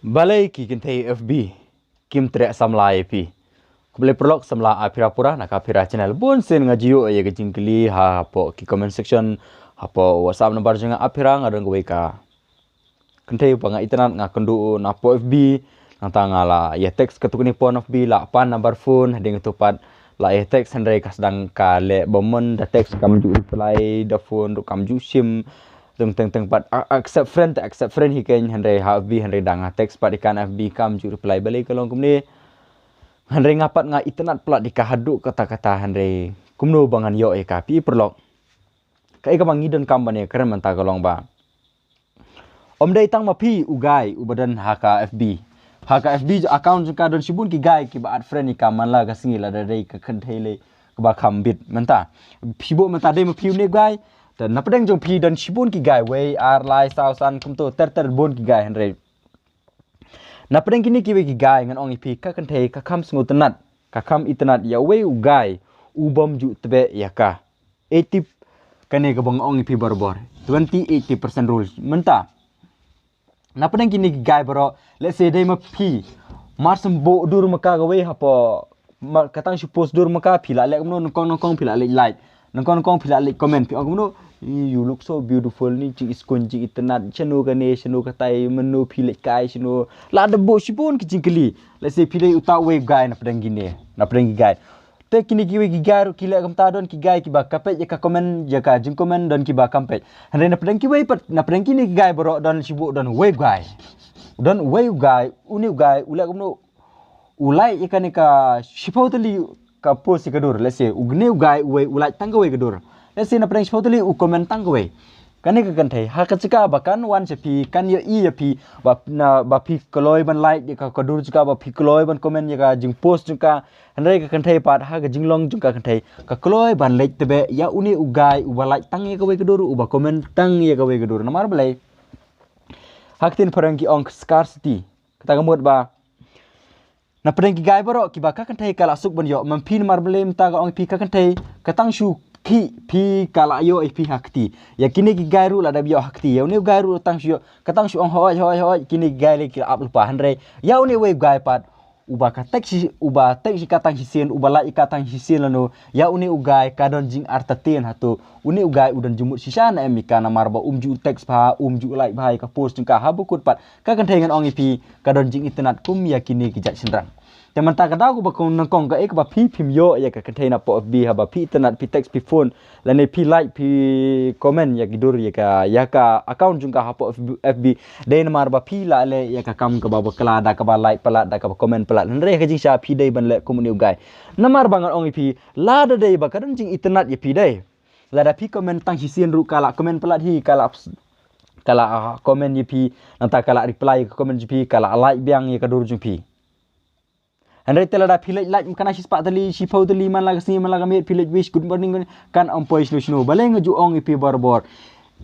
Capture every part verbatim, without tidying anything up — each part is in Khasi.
Balei ki kynthei F B kim treh samla ïa phi? Khublei paralok samla Aphira Pura na ka Aphira channel. Bun sien nga ju ïoh ïa ka jingkylli hapoh ki comment section, hapoh WhatsApp number jong nga Aphira, nga don kawei ka kynthei ba nga itynnad, nga kynduh napoh F B, nangta nga la ïa text katto katne por na F B, la pan number phone, hadien kato pat la ïa text, hynrei ka sdang ka leh ba mon da text kam ju reply, da phone ruh kam ju shim. Teng teng teng pat, a-, accept friend, accept friend hi keiñ, hynrei ha F B hynrei da nga text pat ïa ka na F B kam ju reply, balei ka long kumne. Hynrei nga pat nga itynnad palat ïa ka haduh katta katta, hynrei kumno ba ngan ïoh ïa ka, phi paralok. Kaei kaba ngi donkam ban ïa kren mynta ka long ba ym dei tang ma phi u guy uba don ha ka F B. Ha ka F B account jong ka don shibun ki guy kiba add friend ïa ka man la ka sngi, lada dei ka kynthei lei kaba kham bit mynta. Phi bud mynta dei ma phi une u guy, te na pdeng jong phi don shibun ki guy, wei, ar, lai, saw, san, kumto ter ter bun ki guy, hynrei na pdeng kine kiwei ki guy ngan ong ïa phi ka kynthei ka kham sngewtynnad, ka kham itynnad ïa uwei u guy u bym ju tbeh ïa ka. Eighty, kane kaba nga ong ïa phi barabor, twenty eighty percent rule mynta. Na pdeng kine ki guy baroh, let's say dei ma phi, mar shu buh dur ma ka kawei hapoh, ma, ka tang shu post dur ma ka, phi la leh kumno, nyngkong nyngkong phi la leh like, nyngkong nyngkong phi la leh comment, phi ong kumno, "You look so beautiful, ni jingiskuin jingitynnad, shano kane, shano katai, mano phi leh kai, shano." La da buh shibun ki jingkylli. Let's say phi dei uta uwei u guy na pdeng kine, na pdeng ki guy. Te kine kiwei ki guy ruh ki leh kumta, don ki guy kiba ka peit ïa ka comment, ïa ka jingcomment, don kiba kam peit. Hynrei na pdeng kiwei pat, na pdeng kine ki guy baroh don shibun, don uwei u guy. Don uwei u guy, une u guy u leh kumno, u like ïa kane ka shiphew tylli ka post ïa ka dur, let's say, une u guy uwei u like tang kawei ka dur. Let's say na pdeng shiphew tylli u comment tang kawei. Kane ka kynthei ha ka jaka ba kan wan sha phi, kan ïohi ïa phi, ba na, ba phi kloi ban like ïa ka, ka dur jong ka, ba phi kloi ban comment ïa ka jingpost jong ka. Hynrei ka kynthei pat ha ka jinglong jong ka kynthei ka kloi ban leit tbeh ïa une u guy uba like tang ïa kawei ka dur, uba comment tang ïa kawei ka dur. Namar balei? Ha ka ktien phareng ki ong scarcity. Kata ka mut ba na pdeng ki guy baroh kiba ka kynthei ka la suk ban ïoh, ma phi namar balei mynta ka ong ïa phi ka kynthei ka tang shu khih phi ka la ïoh ïa phi ha kti. Ïa kine ki guy ruh la dep ïoh ha kti. Ïa une u guy ruh tang shu ïoh, ka tang shu ong hoi hoi hoi, kine ki guy lei ki la ap lypa, hynrei ïa une uwei u guy pat uba ka text shi, uba text shi ka tang shisien, uba like ïa ka tang shisien lano, ïa une u guy ka don jingartatien hato une u guy u don jingmut shisha ne em ïa ka, namar ba um ju text bha, um ju like bha ïa ka post jong ka. Haba kut pat ka kynthei ngan ong ïa phi ka don jingitynnad kum ïa kine ki jait shynrang. Te mynta ka daw kaba kong nyngkong, kaei kaba phi phim ïoh ïa ka kynthei napoh F B, haba phi itynnad, phi text, phi phone, lane phi like, phi comment ïa ki dur ïa ka, ïa ka account jong ka hapoh F B, F B, dei namar ba phi la leh ïa ka kam kaba bakla da kaba like palat, da kaba comment palat. Hynrei ha ka jingshisha phi dei ban leh kum une u guy. Namar ba ngan ong ïa phi, lada dei ba ka don jingitynnad ïa phi dei, lada phi comment tang shisien ruh ka la comment palat hi, ka la, ka la, ah, comment ïa phi, nangta ka la reply ïa ka comment jong phi, ka la like biang ïa ka dur jong phi. Hynrei te lada phi leit like ma kane shispah tylli, shiphew tylli, man la ka sngi man la ka miet, phi leit wish good morning, kan ym poi shano shano. Balei nga ju ong ïa phi barabor,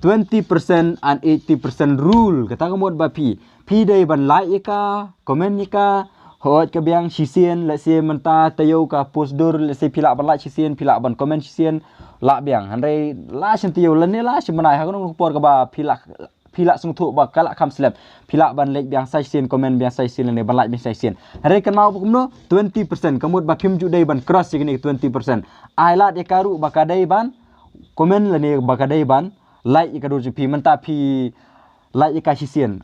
twenty percent and eighty percent rule. Kata ka mut ba phi, phi dei ban like ïa ka, comment ïa ka, hooid ka biang shisien, let's say mynta taïew ka post dur, let's say phi lah ban like shisien, phi lah ban comment shisien, lah biang. Hynrei la shen taïew lane la shen bnai, ha kano kano ka por kaba phi lah, phi lah sngewthuh ba ka lah kham slem, phi lah ban like biang sa shisien, comment biang sa shisien lane ban like biang sa shisien. Hynrei kynmaw ba kumno, twenty percent, ka mut ba phim ju dei ban cross ïa kane ka twenty percent. Ai lad ïa ka ruh ba ka dei ban comment lane ba ka dei ban like ïa ka dur jong phi, mynta phi like ïa ka shisien.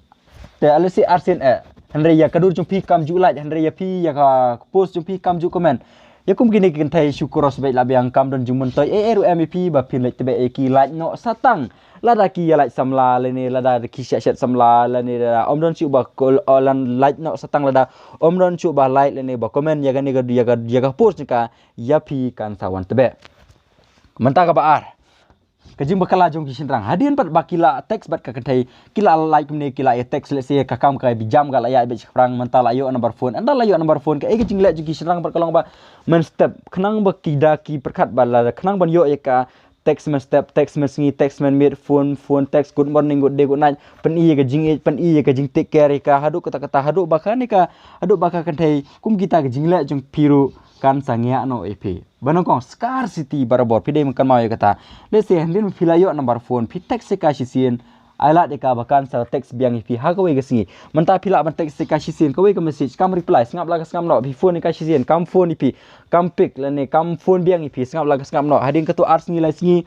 Te ale si arsien eh. Hynrei ïa ka dur jong phi kam ju like, hynrei ïa phi ïa ka post jong phi kam ju comment. Ïa kum kine ki kynthei shu cross beit lah biang, kam don jingmyntoi eh eh ruh em ïa phi ba phin leit tbeh ïa ki, like noh sa tang. Lada ki ïa like samla lane lada ki shet shet samla lane lada ym don shuh ba kol-, oh, lan like noh sa tang, lada ym don shuh ba like lane ba comment ïa kane ka, ïa ka, ïa ka post jong ka, ïa phi kan sa wan tbeh. Mynta kaba ar, ka jingbakla jong ki shynrang. Hadien pat ba ki la text bad ka kynthei, ki la like kumne, ki la ïa text, let's say ka kam ka bijam ka la ïa bad shaphrang, mynta la ïoh number phone. Ynda la ïoh number phone, kaei ka jingleh jong ki shynrang pat ka long ba mynstep, khnang ba ki da ki pyrkhat ba la, khnang ban ïoh ïa ka text mynstep, text mynsngi, text mynmiet, phone, phone, text, good morning, good day, good night, pyni ïa ka jingïeit, pyni ïa ka jing take care ïa ka, haduh katta katta, haduh ba kane ka, haduh ba ka kynthei kum kita ka jingleh jong phi ruh kan sa ngiah noh ïa phi. Ba nyngkong, scarcity barabor, phi dei ban kynmaw ïa kata. Let's say, hadien phi la ïoh number phone, phi text ïa ka shisien, Ai lad ïa ka ba kan sa text biang ïa phi ha kawei ka sngi. Mynta phi lah ban text ïa ka shisien kawei ka message kam reply, sngap la ka sngap noh, phi phone ïa ka shisien kam phone ïa phi, kam pick lane kam phone biang ïa phi, sngap la ka sngap noh. Hadien katto ar sngi lai sngi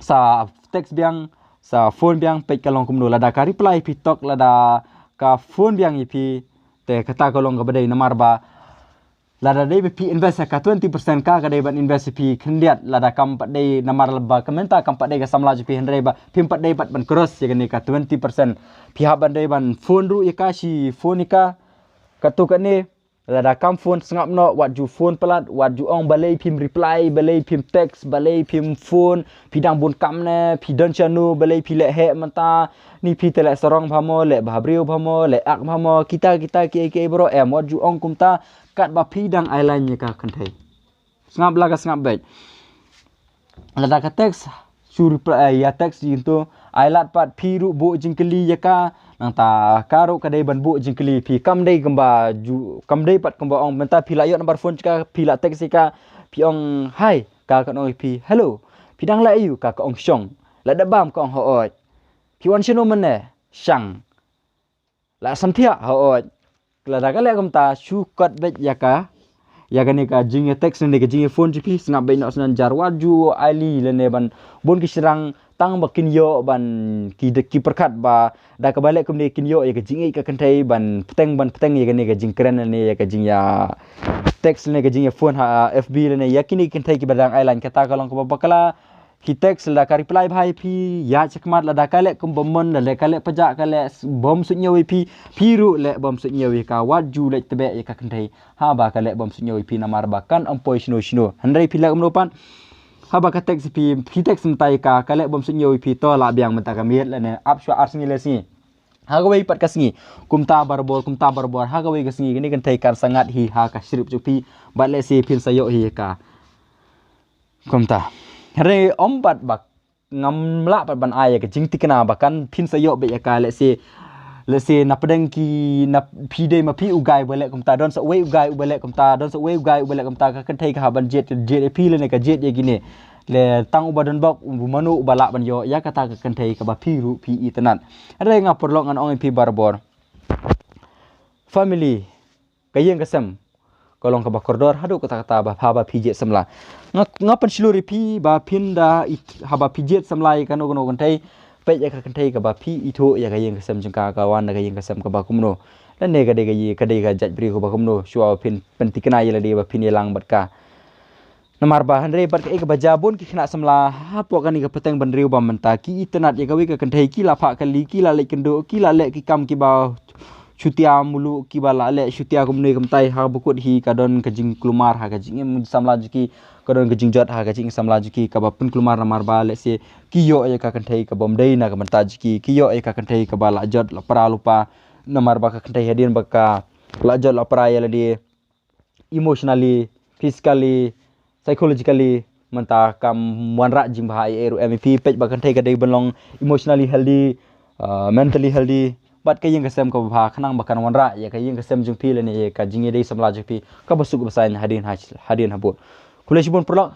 sa text biang, sa phone biang, peit ka long kumno. Lada ka reply phi tok, lada ka phone biang ïa phi, te kata ka long kaba dei, namar ba lada dei ba phi invest ïa ka twenty percent, ka ka dei ban invest ïa phi khyndiat. Lada kam pat dei, namar ba ka mynta kam pat dei ka samla jong phi, hynrei ba phim pat dei pat ban cross ïa kane ka twenty percent. Phi hap ban dei ban phone ruh ïa ka, shi phone ïa ka, katto katne. Lada kam phone, sngap noh, wat ju phone palat, wat ju ong balei phim reply, balei phim text, balei phim phone, phi dang bun kam ne, phi don shano, balei phi leh heh mynta, ni phi te leh sarong bha mo, leh bha briew bha mo, leh ak bha mo, kita kita kiei kiei baroh, em, wat ju ong kumta, katba phi dang ai line ïa ka kynthei. Sngap la ka sngap beit. Lada ka text, shu reply, eh, ïa text jingto, ai lad pat phi ruh buh jingkylli ïa ka, nangta ka ruh ka dei ban buh jingkylli phi. Kam dei kumba ju, kam dei pat kumba ong, mynta phi la ïoh number phone jong ka, phi la text ïa ka, phi ong hi, ka kan ong ïa phi hello, phi dang leh aïu, ka ka ong shong, lada bam, ka ong hooid, phi wan shano mynne, shang, la samthiah, hooid. Lada ka leh kumta, shu kot beit ïa ka, ïa kane ka jingïa text ne ka jingïa phone jong phi, sngap beit noh, sngap, jar, wat ju ai lad lane ban bun ki shynrang tang ba kin ïoh ban ki de-, ki pyrkhat ba da kaba leh kumne kin ïoh ïa ka jingïeit ka kynthei, ban bteng, ban bteng ïa kane ka jingkren lane ïa ka jingïa text lane ka jingïa phone ha F B lane ïa kine ki kynthei kiba dang ai line. Kata ka long kaba bakla. Ki text, lada ka reply bha ïa phi, ïa shakmat, lada ka leh kumba mon, lada ka leh pajah, ka leh s-, bym suidñiew ïa phi, phi ruh leh bym suidñiew ïa ka. Wat ju leh tbeh ïa ka kynthei haba ka leh bym suidñiew ïa phi, namar ba kan ym poi shano shano. Hynrei phi leh kumno pat, haba ka text ïa phi, phi text mynta ïa ka, ka leh bym suidñiew ïa phi, to lah biang mynta ka miet lane ap shuwa ar sngi lai sngi. Ha kawei pat ka sngi, kumta barabor, kumta barabor, ha kawei ka sngi kane ka kynthei kan sa ngat hi ha ka shrip jong phi, bad lehse phin sa ïoh hi ïa ka. Kumta. Hynrei ym pat ba ngam lah pat ban ai ïa ka jingthikna ba kan phin sa ïoh beit ïa ka, lehse, lehse na pdeng ki, na phi dei ma phi u guy uba leh kumta, don sa uwei u guy uba leh kumta, don sa uwei u guy uba leh kumta, ka kynthei ka hap ban jied, jied ïa phi lane ka jied ïa kine. Le tang uba don bok, u mano uba lah ban ïoh ïa kata ka kynthei kaba phi ruh phi itynnad. Hynrei nga paralok ngan ong ïa phi barabor. Family, ka ïing ka sem, ka long kaba kordor haduh katta katta ba haba phi jied samla. Nga, nga pynshlur ïa phi ba phin da i-, haba phi jied samla ïa kano kano ka kynthei, peit ïa ka kynthei kaba phi ithuh ïa ka ïing ka sem jong ka, ka wan da ka ïing ka sem kaba kumno. Lane ka dei ka ïing, ka dei ka jaitbynriew kaba kumno, shuwa ba phin pynthikna ïa lade ba phin ïalang bad ka. Namar ba hynrei bad kaei kaba jia, bun ki khynnah samla hapoh kane ka pateng bynriew ba mynta ki itynnad ïa kawei ka kynthei, ki la phah kali, ki la leit kynduh, ki la leh ki kam kiba shutia mulu, kiba la leh shutia kumne kumtai. Haba kut hi ka don ka jingkulmar ha ka jingim samla jong ki, ka don ka jingjot ha ka jingim samla jong ki kaba pynkulmar, namar ba lehse ki ïoh ïa ka kynthei kabym dei na ka bynta jong ki, ki ïoh ïa ka kynthei kaba la jot la pra lypa, namar ba ka kynthei hadien ba ka la jot la pra ïa lade, emotionally, physically, psychologically, mynta kam wanrah jingbha ei ei ruh em. Phi peit ba kynthei ka dei ban long emotionally healthy, uh, mentally healthy, bad ka ïing ka sem kaba bha, khnang ba kan wanrah ïa ka ïing ka sem jong phi lane ïa ka jingïadei samla jong phi kaba suk kaba saiñ hadien ha, hadien habud. Khublei shibun paralok,